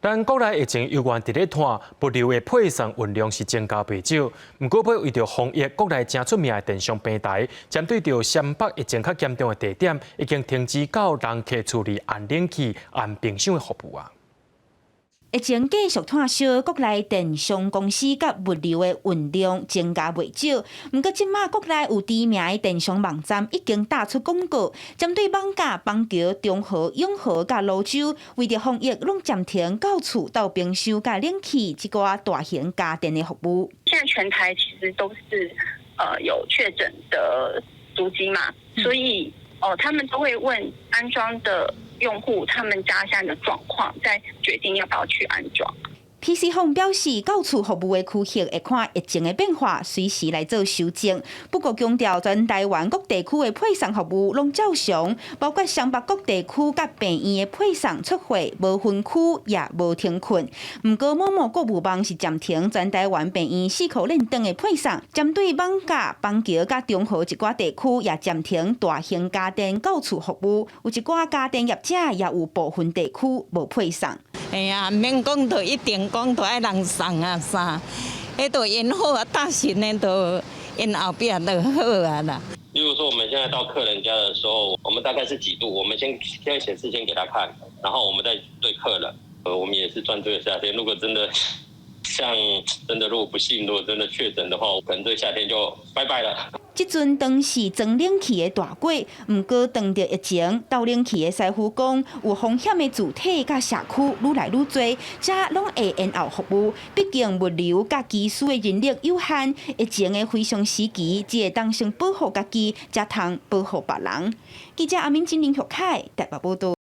咱國內疫情猶原佇咧拖，物流的配送運量是增加袂少。毋過，欲為著防疫，國內誠出名的電商平台，針對著雙北疫情較嚴重的地點，已經停止到人客厝裡按冷氣、按冰箱的服務啊。疫情繼續拖燒，國內電商公司佮物流的運量增加袂少。毋過，這馬國內有知名的電商網站已經打出廣告，針對艋舺、板橋、中和、永和佮蘆洲，為著防疫，攏暫停到厝鬥冰箱佮冷氣這寡大型家電的服務。現在全台其實都是有確診的足跡嘛，所以哦，他們都會問安裝的用戶他們家現在的狀況，再決定要不要去安裝。 PC Home 表示，到厝服務的區域會看疫情的變化，隨時來做修正。不過強調，全台灣各地區的配送服務攏照常，包括雙北各地區佮病院的配送出貨，無分區也無停困。毋過，momo 購物網是暫停全台灣病院四箍鏈頓的配送，針對艋舺、板橋佮中和一寡地區也暫停大型家電到厝服務。有一寡家電業者也有部分地區無配送。哎呀，免講就一定講都愛人送啊啥，彼都延好啊，搭神的都延後壁就好啊啦。例如說，我們現在到客人家的時候，我們大概是幾度？我們先顯示先給他看，然後我們再對客人。我們也是賺這個夏天。如果真的像真的，如果不幸，如果真的確診的話，我可能這個夏天就拜拜了。這陣當是裝冷氣的大季，毋過當著疫情，鬥冷氣的師傅講，有風險的住體佮社區愈來愈濟，遮攏會延後服務。畢竟物流佮技師的人力有限，疫情的非常時期，只會當先保護家己，才通保護別人。記者阿敏、金玲、玉凱台北報道。